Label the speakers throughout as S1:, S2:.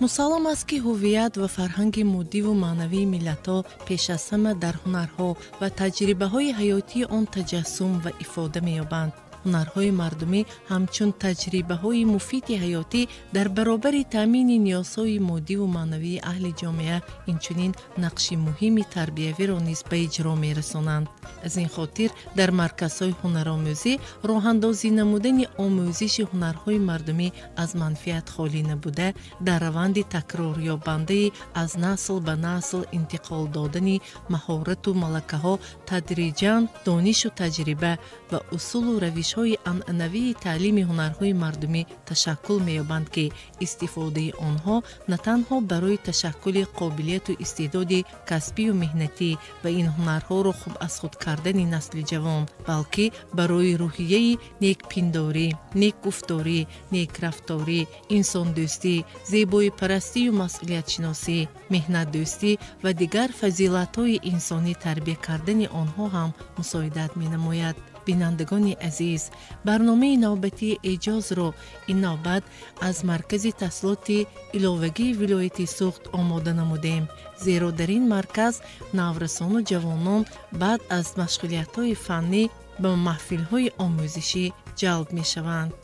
S1: Мусаллам аст, ки ҳуввият ва фарҳанги моддиву маънавии миллатҳо пеш аз ҳама дар ҳунарҳо ва таҷрибаҳои ҳаётии он таҷассум ва ифода меёбанд. Ҳунарҳои мардумӣ ҳамчун таҷрибаҳои муфиди ҳаётӣ дар баробари таъмини ниёзҳои моддиву маънавии аҳли ҷомеа инчунин нақши муҳими тарбиявиро низ ба иҷро мерасонанд. Аз ин хотир дар марказҳои ҳунаромӯзӣ роҳандозӣ намудани омӯзиши ҳунарҳои мардумӣ аз манфиат холӣ набуда, дар раванди такрорёбандаи аз насл ба насл интиқол додани маҳорату малакаҳо тадриҷан донишу таҷриба ва усулу равишҳои анъанавии таълими ҳунарҳои мардумӣ ташаккул меёбанд, ки истифодаи онҳо на танҳо барои ташаккули қобилияту истеъдоди касбию меҳнатӣ ва ин ҳунарҳоро хуб аз худ кардани насли ҷавон, балки барои рӯҳияи некпиндорӣ, некгуфторӣ, некрафторӣ, инсондӯстӣ, зебоипарастию масъулиятшиносӣ, меҳнатдӯстӣ ва дигар фазилатҳои инсонӣ тарбия кардани онҳо ҳам мусоидат менамояд. Бинандагони азиз, барномаи навбатии эҷозро ин навбат аз маркази таҳсилоти иловагии вилояти Суғд омода намудем, зеро дар ин марказ наврасону ҷавонон баъд аз машғулиятҳои фаннӣ ба маҳфилҳои омӯзишӣ ҷалб мешаванд.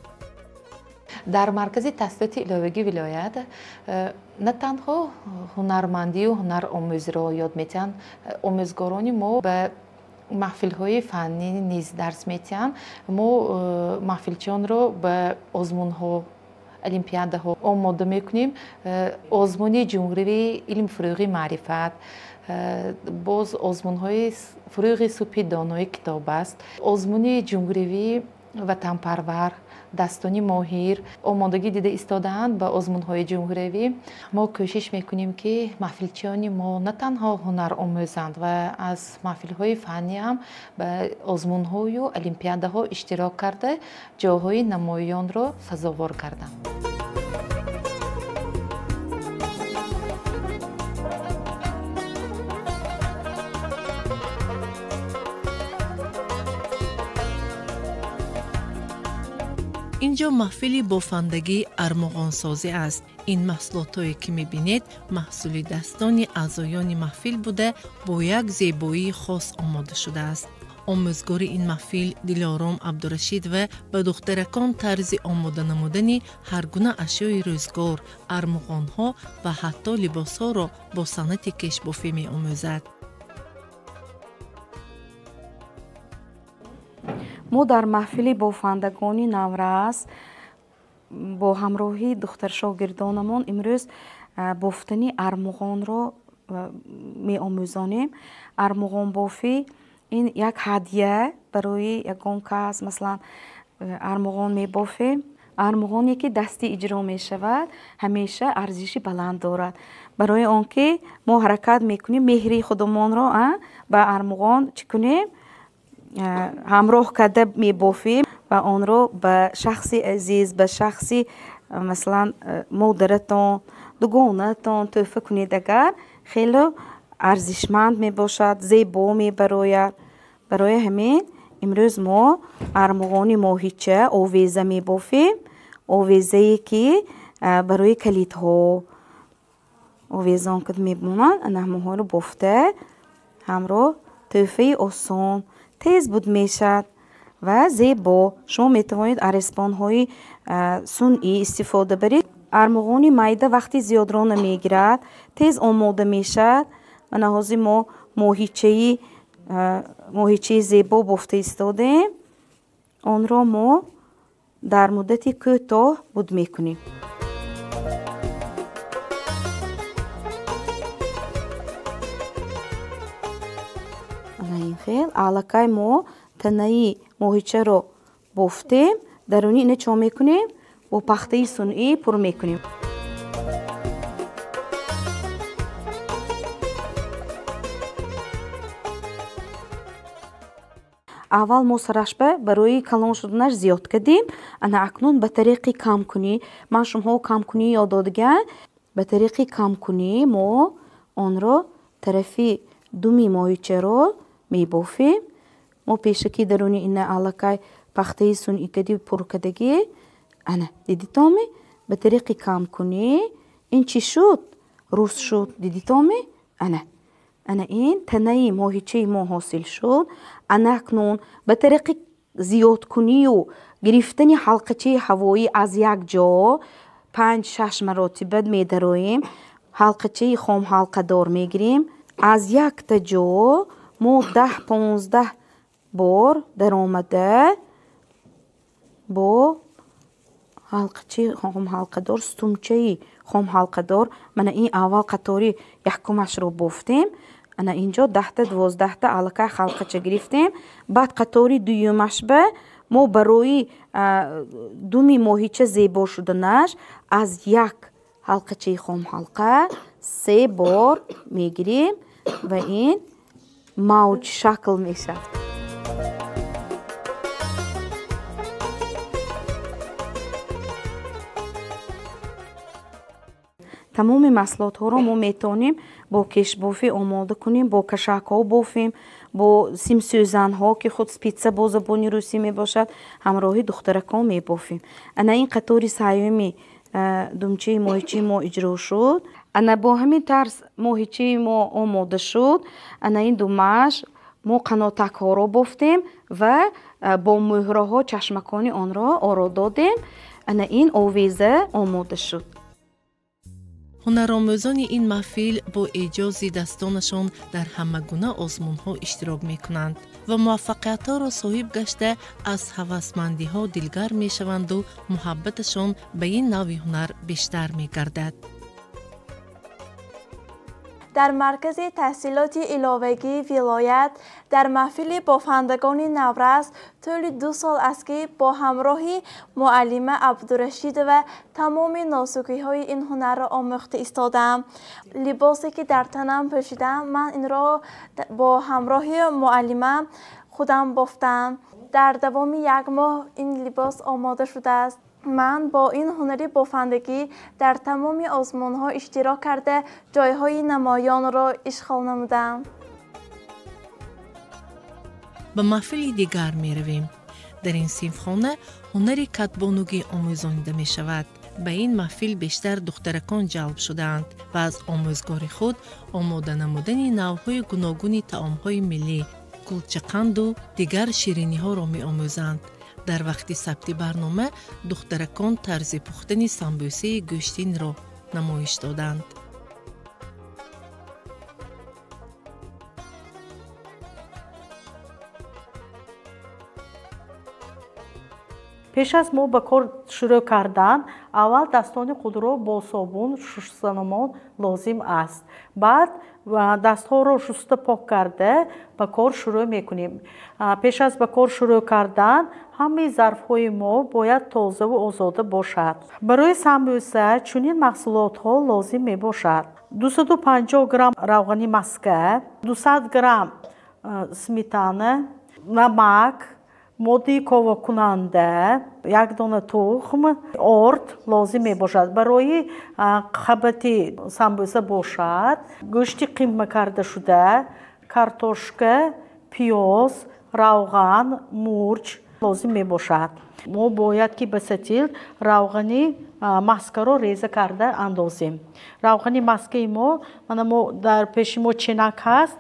S2: Дар маркази таҳсилоти иловагии вилоят на танҳо ҳунармандию ҳунаромӯзиро ёд медиҳанд, омӯзгорони мо ба маҳфилҳои фаннӣ низ дарс медиҳанд. Мо маҳфилчиёнро ба озмунҳо, олимпиадаҳо омода мекунем. Озмуни ҷумҳурии илм фурӯғи маърифат, боз озмунҳои фурӯғи субҳи донои китоб аст, озмуни ҷумҳуривии ватанпарвар, дастони моҳир омодагӣ дида истодаанд ба озмунҳои ҷумҳуриявӣ. Мо кӯшиш мекунем, ки маҳфилчиёни мо на танҳо ҳунар омӯзанд ва аз маҳфилҳои фаннӣ ҳам ба озмунҳою олимпиадаҳо иштирок карда, ҷойҳои намоёнро сазовор карданд.
S1: Инҷо маҳфили бофандагии армуғонсозӣ аст. Ин маҳсулотҳое, ки мебинед, маҳсули дастони аъзоёни маҳфил буда, бо як зебоии хос омода шудааст. Омӯзгори ин маҳфил Дилором Абдурашидова ба духтаракон тарзи омода намудани ҳар гуна ашёи рӯзгор, армуғонҳо ва ҳатто либосҳоро бо санъати кешбофӣ меомӯзад.
S3: Мо дар маҳфили бофандагони Наврас бо ҳамроҳии духтаршогирдонамон имрӯз бофтани армуғонро меомӯзонем. Армуғонбофӣ ин як ҳадя барои ягон кас, масалан, армуғон мебофем. Армуғоне ки дастӣ иҷро мешавад, ҳамеша арзиши баланд дорад. Барои он ки мо ҳаракат мекунем меҳри худумонро ба армуғон чӣ кунем, ҳамроҳ карда мебофем ва онро ба шахси азиз, ба шахси масалан модаратон, дугонатон тӯҳфа кунед, агар хеле арзишманд мебошад, зебо мебарояд. Барои ҳамин имрӯз мо армуғони моҳича овеза мебофем, овезае ки барои калидҳо овезон ки мемонанд, ана ҳамонҳоро бофта ҳамроҳ тӯҳфаи осон, тез буд мешавад ва зебо. Шумо метавонед аресбонҳои сунъӣ истифода баред. Армуғони майда вақти зиёдро намегирад, тез омода мешавад. Мана ҳозир мо моҳичаи зебо бофта истодем. Онро мо дар муддати кӯтоҳ буд мекунем. Ин хел аллакай мо танаи моҳичаро бофтем, даруни ина чо мекунем? Бо пахтаи сунъӣ пур мекунем. Аввал мо сарашба барои калон шуданаш зиёд кардем. Ана акнун ба тариқи камкунӣ, ман шумоҳо камкунӣ ёд додаган, ба тариқи камкунӣ мо онро тарафи думи моҳичаро мебофем. Мо пешакӣ даруни ина аллакай пахтаи сунъӣ кади пур кардагӣ. Ана дидитоми? Ба тариқи камкунӣ ин чӣ шуд? Рӯз шуд. Дидитоми? Ана ана ин танаи моҳичаи мо ҳосил шуд. Ана акнун ба тариқи зиёдкунию гирифтани ҳалқачаи ҳавоӣ аз як ҷо 5-6 маротиба медароем. Ҳалқачаи хомҳалқадор мегирем. Аз якта ҷо мо 10-15 бор даромада бо ҳалқачаи хомҳалқадор, сутунчаи хомҳалқадор, мана ин аввал қатори якумашро бофтем. Ана инҷо 10-12 аллакай ҳалқача гирифтем. Баъд қатори дуюмашба мо барои думи моҳича зебо шуданаш аз як ҳалқачаи хомҳалқа 3 бор мегирем ва ин мавҷ шакл мешавад. Тамоми маҳсулотҳоро мо метавонем бо кешбофӣ омода кунем, бо кашакҳо бофем, бо симсӯзанҳо, ки худ спитса бо забони русӣ мебошад, ҳамроҳи духтаракон мебофем. Ана ин қатори сеюми думчаи моҳичаи мо иҷро шуд. Ана бо ҳамин тарз моҳичаи мо омода шуд. Ана ин думаш мо қанотакҳоро бофтем ва бо мӯҳраҳо чашмакони онро оро додем. Ана ин овеза омода шуд.
S1: Ҳунаромӯзони ин маҳфил бо эъҷози дастонашон дар ҳама гуна озмунҳо иштирок мекунанд ва муваффақиятҳоро соҳиб гашта аз ҳавасмандиҳо дилгарм мешаванду муҳаббаташон ба ин навъи ҳунар бештар мегардад.
S4: Дар маркази таҳсилоти иловагии вилоят дар маҳфили бофандагони наврас тӯли 2 сол аст, ки бо ҳамроҳи муаллима Абдурашидова тамоми носукиҳои ин ҳунарро омӯхта истодаам. Либосе ки дар танам пӯшидаам, ман инро бо ҳамроҳи муаллима худам бофтам. Дар давоми 1 моҳ ин либос омода шудааст. Ман бо ин ҳунари бофандагӣ дар тамоми озмунҳо иштирок карда, ҷойҳои намоёнро ишғол намудам.
S1: Ба маҳфили дигар меравем. Дар ин синфхона ҳунари катбонугӣ омӯзонида мешавад. Ба ин маҳфил бештар духтаракон ҷалб шудаанд ва аз омӯзгори худ омода намудани навъҳои гуногуни таомҳои миллӣ, кулчақанду дигар шириниҳоро меомӯзанд. Дар вақти сабти барнома духтаракон тарзи пухтани самбӯсаи гӯштинро намоиш доданд.
S5: Пеш аз мо ба кор шурӯъ кардан, аввал дастони худро бо собун шустанамон лозим аст. Баъд дастҳоро шуста пок карда ба кор шурӯъ мекунем. Пеш аз ба кор шурӯъ кардан ҳамаи зарфҳои мо бояд тозаву озода бошад. Барои самбӯса чунин маҳсулотҳо лозим мебошад: 250 грамм равғани маска, 200 грамм сметана, намак, моддаи ковокунанда, 1 дона тухм, орд лозим мебошад. Барои қабати самбӯса бошад, гӯшти қимма карда шуда, картошка, пиёз, равған, мурч лозим мебошад. Мо бояд ки ба сатил равғани маскаро реза карда андозем. Равғани маскаи мо, мана мо дар пеши мо ченак ҳаст,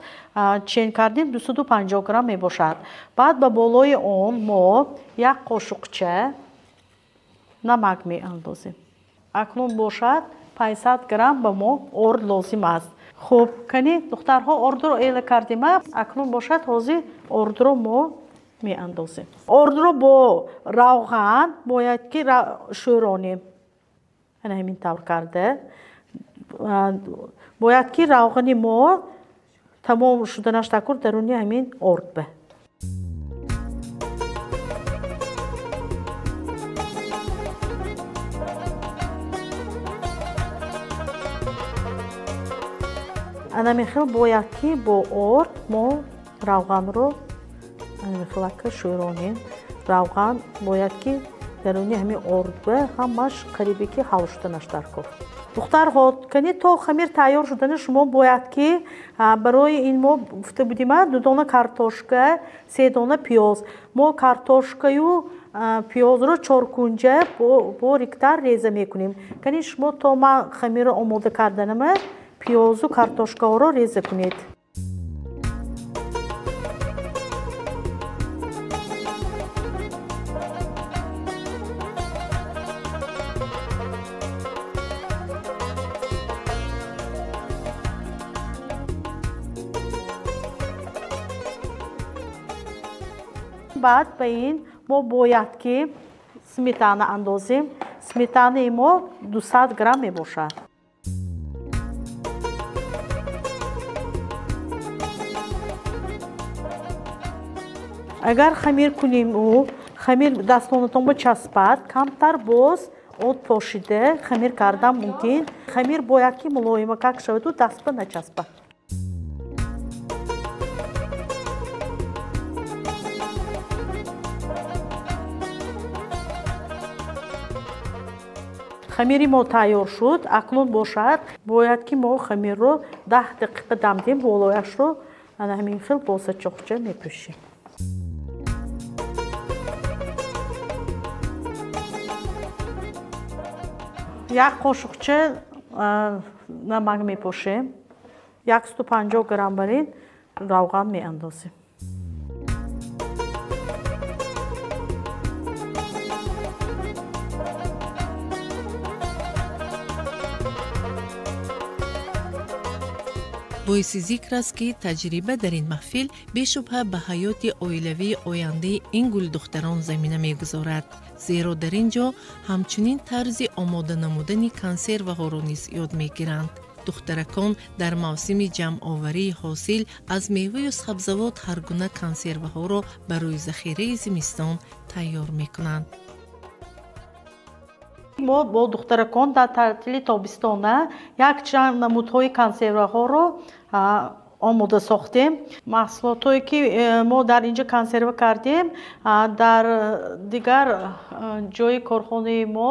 S5: чен кардем 250 грамм мебошад. Баъд ба болои он мо 1 қошуқча намак меандозем. Акнун бошад 500 грамм ба мо орд лозим аст. Хуб, кани духтарҳо ордро эла кардем, акнун бошад ҳозир ордро мо меандозем. Ордро бо равған бояд ки шӯронем. Ана ҳамин тавр карда. Бояд ки равғани мо Тамом шуданаш такур даруни ҳамин орд ба. Анамихел бояд ки бо орд мо равғанро анамихелака шӯронем. Равған бояд ки даруни ҳамин орд ба ҳамаш қарибе ки ҳал шуданаш даркор. Духтарҳо, кани то хамир тайёр шудани шумо бояд ки барои ин мо гуфта будем 2 дона картошка, 3 дона пиёз. Мо картошкаю пиёзро чоркунҷа бо риктар реза мекунем. Кани шумо то ман хамирро омода карданама пиёзу картошкаҳоро реза кунед. Баъд ба ин мо бояд ки сметана андозем. Сметанаи мо 200 грамм мебошад. Агар хамир кунем, хамир дастонатон ба часпад, камтар боз от пошида хамир кардан мумкин. Хамир бояд ки мулоимакак шаваду даст ба начаспад. Хамири мо тайёр шуд. Акнун бошад бояд ки мо хамирро 10 дақиқа дам диҳем, болояшро ана ҳамин хел босачоқча мепӯшем. Як қошуқча намак мепошем, 150 грамм бар ин равған меандозем.
S1: Боиси зикр аст, ки таҷриба дар ин маҳфил бешубҳа ба ҳаёти оилавии ояндаи ин гулдухтарон замина мегузорад, зеро дар ин ҷо ҳамчунин тарзи омода намудани консерваҳоро низ ёд мегиранд. Духтаракон дар мавсими ҷамъоварии ҳосил аз меваю сабзавот ҳар гуна консерваҳоро барои захираи зимистон тайёр мекунанд.
S5: Мо бо духтаракон дар таътили тобистона якчанд намудҳои консерваҳоро омода сохтем. Маҳсулотҳое ки мо дар инҷо консерва кардем, дар дигар ҷои корхонаи мо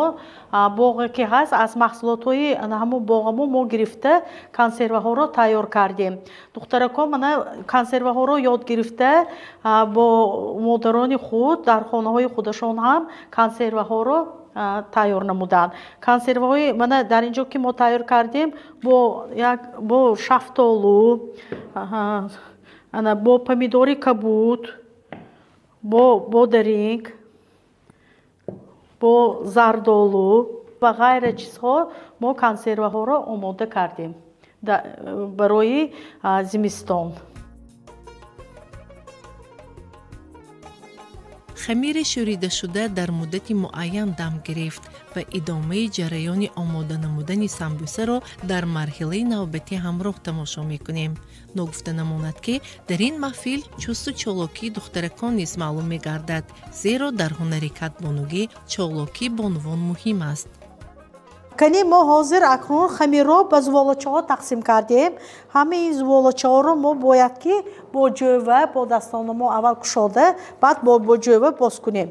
S5: боғе ки ҳаст, аз маҳсулотҳои ҳамон боғамо мо гирифта консерваҳоро тайёр кардем. Духтаракон мана консерваҳоро ёд гирифта бо модарони худ дар хонаҳои худашон ҳам консерваҳоро тайёр намуданд. Консерваҳои мана дар инҷо ки мо тайёр кардем бо шафтолу, ана бо помидори кабуд, бо бодаринг, бо зардолу ва ғайра чизҳо мо консерваҳоро омода кардем барои зимистон.
S1: Хамири шӯридашуда дар муддати муайян дам гирифт ва идомаи ҷараёни омода намудани самбусаро дар марҳилаи навбатӣ ҳамроҳ тамошо мекунем. Ногуфта намонад, ки дар ин маҳфил чусту чолокии духтаракон низ маълум мегардад, зеро дар ҳунари кадбонугӣ чолокии бонувон муҳим аст.
S5: Кани мо ҳозир акнун хамирро ба зуволачаҳо тақсим кардем. Ҳамаи ин зуволачаҳоро мо бояд ки бо ҷӯва, бо дастони мо аввал кушода, баъд бо ҷӯва боз кунем.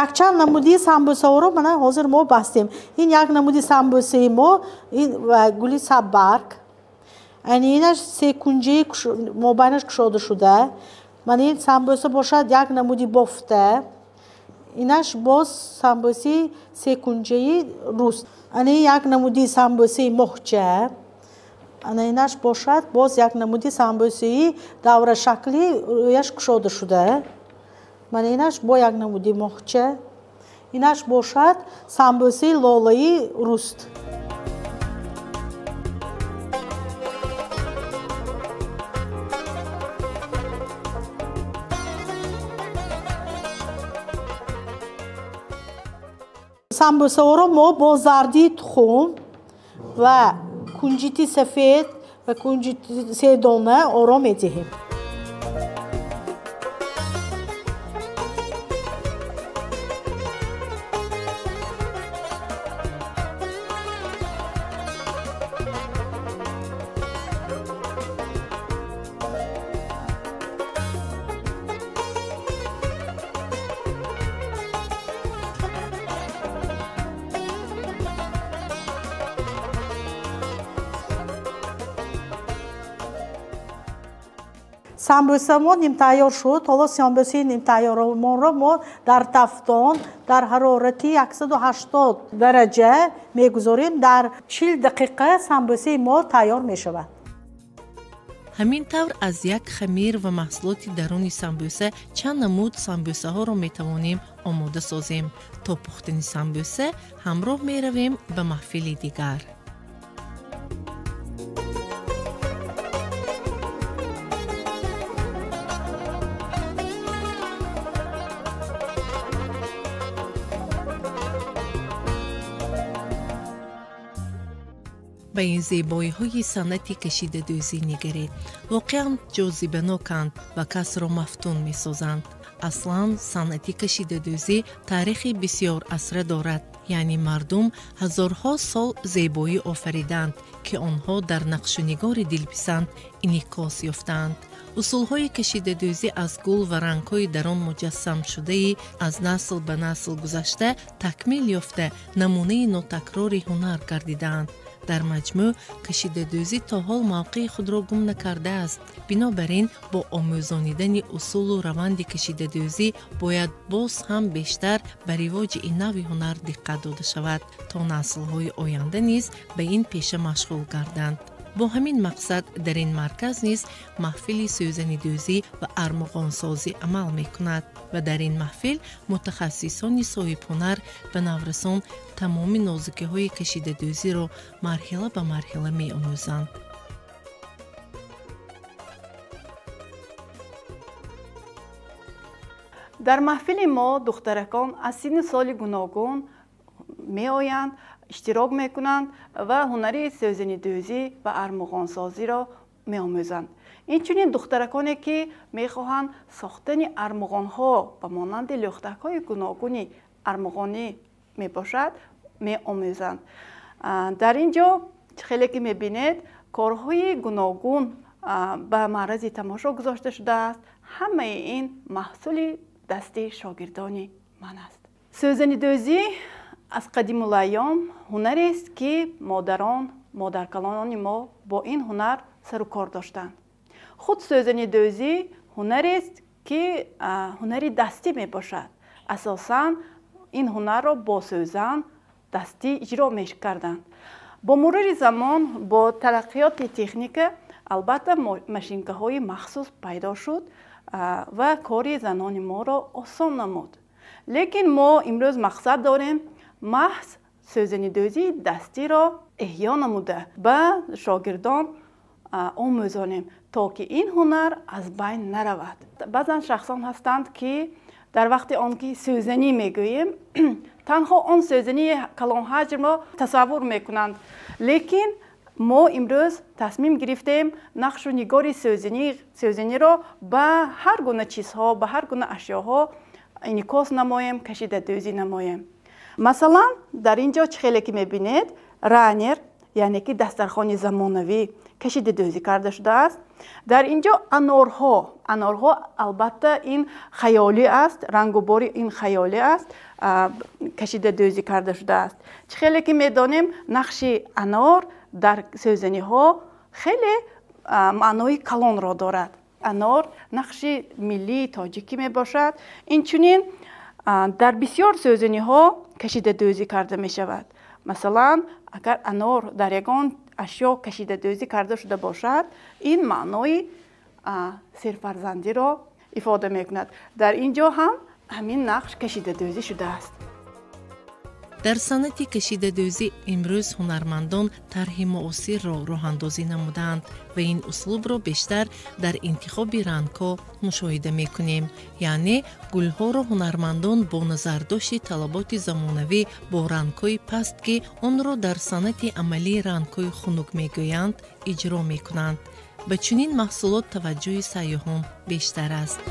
S5: Якчанд намуди самбусаҳоро мана ҳозир мо бастем. Ин як намуди самбусаи мо, ин гули саббарг, инаш секунҷаи мобайнаш кушода шуда. Мана ин самбуса бошад як намуди бофта, Инаш боз самбӯсаи секунҷаи рус. Ана як намуди самбӯсаи моҳча. Ана инаш бошад боз як намуди самбӯсаи даврашакли рӯяш кушода шуда. Мана инаш бо як намуди моҳча. Инаш бошад самбӯсаи лолаи руст. Самбӯсаҳоро мо бо зардии тухм ва кунҷити сафед ва кунҷити седона оро медиҳем. Самбӯсамон нимтайёр шуд. Ҳоло самбӯсаи нимтайёромонро мо дар тафтон дар ҳарорати 180 дараҷа мегузорем. Дар 40 дақиқа самбӯсаи мо тайёр мешавад.
S1: Ҳамин тавр аз як хамир ва маҳсулоти даруни самбӯса чанд намуд самбӯсаҳоро метавонем омода созем. То пухтани самбӯса ҳамроҳ меравем ба маҳфили дигар. Ба ин зебоиҳои санъати кашидадӯзӣ нигаред. Воқеан ҷозибаноканд ва касро мафтун месозанд. Аслан санъати кашидадӯзӣ таърихи бисёр асра дорад, яъне мардум ҳазорҳо сол зебоӣ офариданд, ки онҳо дар нақшунигори дилписанд инъикос ёфтаанд. Усулҳои кашидадӯзӣ аз гул ва рангҳои дар он муҷассамшудаи аз насл ба насл гузашта такмил ёфта намунаи нотакрори ҳунар гардидаанд. Дар маҷмӯъ кашидадӯзӣ то ҳол мавқеи худро гум накардааст. Бинобар ин бо омӯзонидани усулу раванди кашидадӯзӣ бояд боз ҳам бештар ба ривоҷи ин навъи ҳунар диққат дода шавад, то наслҳои оянда низ ба ин пеша машғул гарданд. Бо ҳамин мақсад дар ин марказ низ маҳфили сӯзанидӯзӣ ва армуғонсозӣ амал мекунад ва дар ин маҳфил мутахассисони соҳибҳунар ба наврасон тамоми нозукиҳои кашидадӯзиро марҳила ба марҳила меомӯзанд.
S6: Дар маҳфили мо духтаракон аз синну соли гуногун меоянд, иштирок мекунанд ва ҳунари сӯзанидӯзӣ ва армуғонсозиро меомӯзанд. Инчунин духтараконе ки мехоҳанд сохтани армуғонҳо ба монанди лӯхтакҳои гуногуни армуғонӣ мебошад, меомӯзанд. Дар ин ҷо хеле ки мебинед, корҳои гуногун ба маърази тамошо гузошта шудааст. Ҳамаи ин маҳсули дасти шогирдони ман аст. Сӯзанидӯзӣ аз қадимулайём ҳунарест, ки модарон, модаркалонони мо бо ин ҳунар сару кор доштанд. Худ сӯзанидӯзӣ ҳунарест, ки ҳунари дастӣ мебошад. Асосан ин ҳунарро бо сӯзан дастӣ иҷро мекарданд. Бо мурури замон, бо тараққиёти техника, албатта машинкаҳои махсус пайдо шуд ва кори занони моро осон намуд. Лекин мо имрӯз мақсад дорем маҳз сӯзанидӯзии дастиро эҳё намуда ба шогирдон омӯзонем, то ки ин ҳунар аз байн наравад. Баъзан шахсон ҳастанд, ки дар вақти он ки сӯзанӣ мегӯем, танҳо он сӯзании калонҳаҷмро тасаввур мекунанд. Лекин мо имрӯз тасмим гирифтем нақшу нигори сӯзаниро ба ҳар гуна чизҳо, ба ҳар гуна ашёҳо инъикос намоем, кашидадӯзӣ намоем. Масалан, дар ин ҷо чӣ хеле ки мебинед, ранер, яъне ки дастархони замонавӣ кашидадӯзӣ карда шудааст. Дар ин ҷо анорҳо, анорҳо албатта ин хаёлӣ аст, рангубори ин хаёлӣ аст, кашидадӯзӣ карда шудааст. Чӣ хеле ки медонем, нақши анор дар сӯзаниҳо хеле маънои калонро дорад. Анор нақши миллии тоҷикӣ мебошад. Инчунин Дар бисёр сӯзаниҳо кашидадӯзӣ карда мешавад. Масалан, агар анор дар ягон ашё кашидадӯзӣ карда шуда бошад, ин маънои серфарзандиро ифода мекунад. Дар ин ҷо ҳам ҳамин нақш кашидадӯзӣ шудааст.
S1: Дар санъати кашидадӯзӣ имрӯз ҳунармандон тарҳи муосирро роҳандозӣ намудаанд ва ин услубро бештар дар интихоби рангҳо мушоҳида мекунем. Яъне гулҳоро ҳунармандон бо назардошти талаботи замонавӣ бо рангҳои паст, ки онро дар санъати амалӣ рангҳои хунук мегӯянд, иҷро мекунанд. Ба чунин маҳсулот таваҷҷӯҳи сайёҳон бештар аст.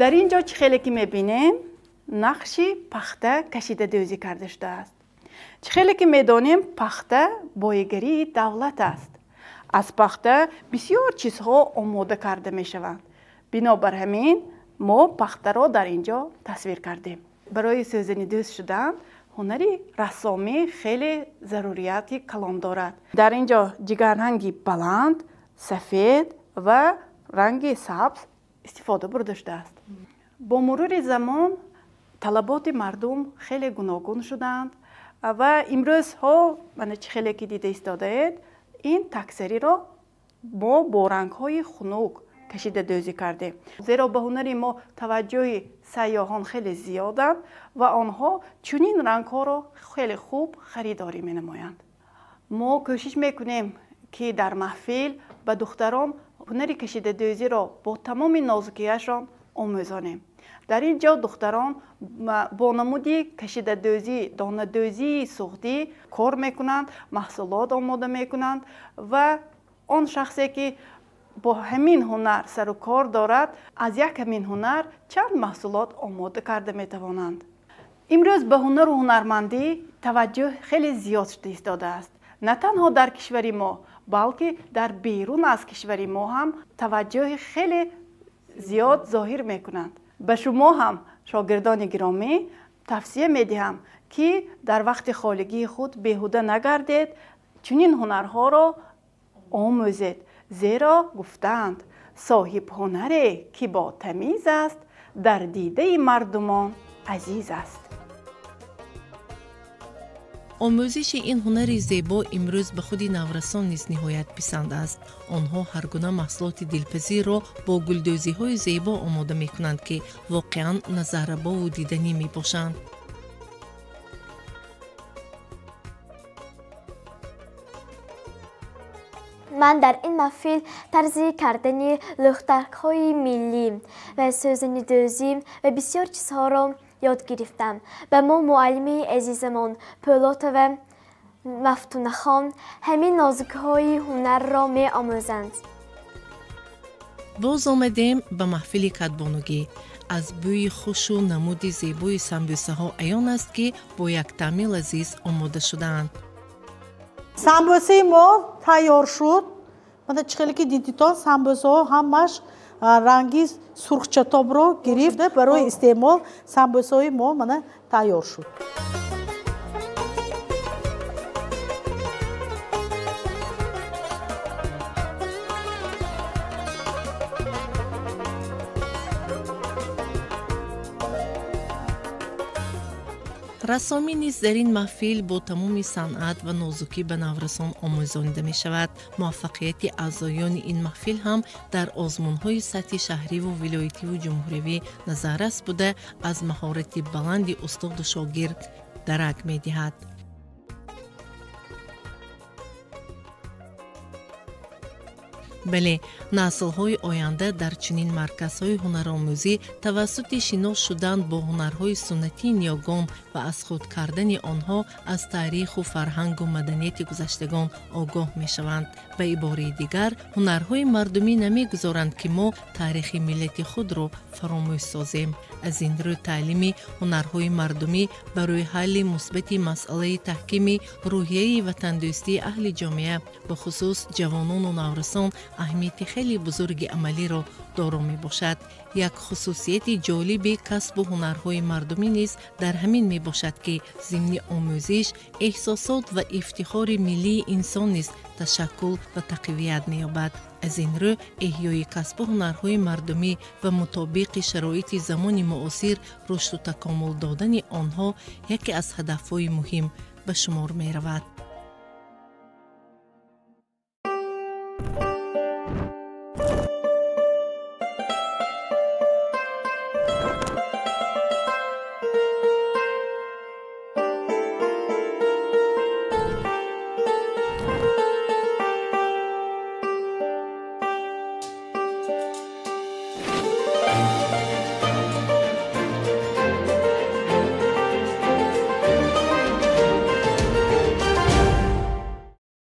S6: Дар ин ҷо чӣ хеле ки мебинем, нақши пахта кашидадӯзӣ карда шудааст. Чӣ хеле ки медонем, пахта боигарии давлат аст. Аз пахта бисёр чизҳо омода карда мешаванд. Бинобар ҳамин мо пахтаро дар ин ҷо тасвир кардем. Барои сӯзанидӯз шудан ҳунари рассомӣ хеле зарурияти калон дорад. Дар ин ҷо ҷигарранги баланд, сафед ва ранги сабз истифода бурда шудааст. Бо мурури замон талаботи мардум хеле гуногун шуданд ва имрӯзҳо мана чӣ хеле ки дида истодаед, ин таксариро мо бо рангҳои хунук кашидадӯзӣ кардем. Зеро ба ҳунари мо таваҷҷӯҳи сайёҳон хеле зиёданд ва онҳо чунин рангҳоро хеле хуб харидорӣ менамоянд. Мо кӯшиш мекунем, ки дар маҳфил ба духтарон ҳунари кашидадӯзиро бо тамоми нозукиашон омӯзонем. Дар ин ҷо духтарон бо намуди кашидадӯзӣ, донадӯзии суғдӣ кор мекунанд, маҳсулот омода мекунанд ва он шахсе ки бо ҳамин ҳунар сару кор дорад, аз як ҳамин ҳунар чанд маҳсулот омода карда метавонанд. Имрӯз ба ҳунару ҳунармандӣ таваҷҷӯҳ хеле зиёд шуда истодааст. На танҳо дар кишвари мо, балки дар берун аз кишвари мо ҳам таваҷҷӯҳи хеле зиёд зоҳир мекунанд. Ба шумо ҳам, шогирдони гиромӣ, тавсия медиҳам, ки дар вақти холигии худ беҳуда нагардед, чунин ҳунарҳоро омӯзед. Зеро гуфтаанд, соҳибҳунаре ки бо тамиз аст, дар дидаи мардумон азиз аст.
S1: Омӯзиши ин ҳунари зебо имрӯз ба худи наврасон низ ниҳоят писанд аст. Онҳо ҳар гуна маҳсулоти дилпазирро бо гулдӯзиҳои зебо омода мекунанд, ки воқеан назаррабову диданӣ мебошанд.
S4: Ман дар ин маҳфил тарзи кардани лӯхтакҳои миллӣ ва сӯзанидӯзӣ ва бисёр чизҳоро ёд гирифтам. Ба мо муаллими азизамон Пӯлотова Мафтунахон ҳамин нозукиҳои ҳунарро меомӯзанд.
S1: Боз омадем ба маҳфили кадбонугӣ. Аз бӯи хушу намуди зебои самбӯсаҳо аён аст, ки бо як таъми лазиз омода шудаанд.
S5: Самбӯсаи мо тайёр шуд. Мана чӣ хеле ки дидитон, самбӯсаҳо ҳамаш ранги сурхчатобро гирифт. Барои истеъмол самбӯсаҳои мо мана тайёр шуд.
S1: Рассомӣ низ дар ин маҳфил бо тамоми санъат ва нозукӣ ба наврасон омӯзонида мешавад. Муваффақияти аъзоёни ин маҳфил ҳам дар озмунҳои сатҳи шаҳриву вилоятиву ҷумҳуриявӣ назаррас буда, аз маҳорати баланди устоду шогирд дарак медиҳад. Бале, наслҳои оянда дар чунин марказҳои ҳунаромӯзӣ тавассути шинос шудан бо ҳунарҳои суннатии ниёгон ва аз худ кардани онҳо аз таъриху фарҳангу маданияти гузаштагон огоҳ мешаванд. Ба ибораи дигар, ҳунарҳои мардумӣ намегузоранд, ки мо таърихи миллати худро фаромӯш созем. Аз ин рӯ таълими ҳунарҳои мардумӣ барои ҳалли мусбати масъалаи таҳкими рӯҳияи ватандӯстии аҳли ҷомеа, бахусус ҷавонону наврасон, Аҳамияти хеле бузурги амалиро доро мебошад. Як хусусияти ҷолиби касбу ҳунарҳои мардумӣ низ дар ҳамин мебошад, ки зимни омӯзиш эҳсосот ва ифтихори миллии инсон низ ташаккул ва тақвият меёбад. Аз ин рӯ эҳёи касбу ҳунарҳои мардумӣ ва мутобиқи шароити замони муосир рушду такомул додани онҳо яке аз ҳадафҳои муҳим ба шумор меравад.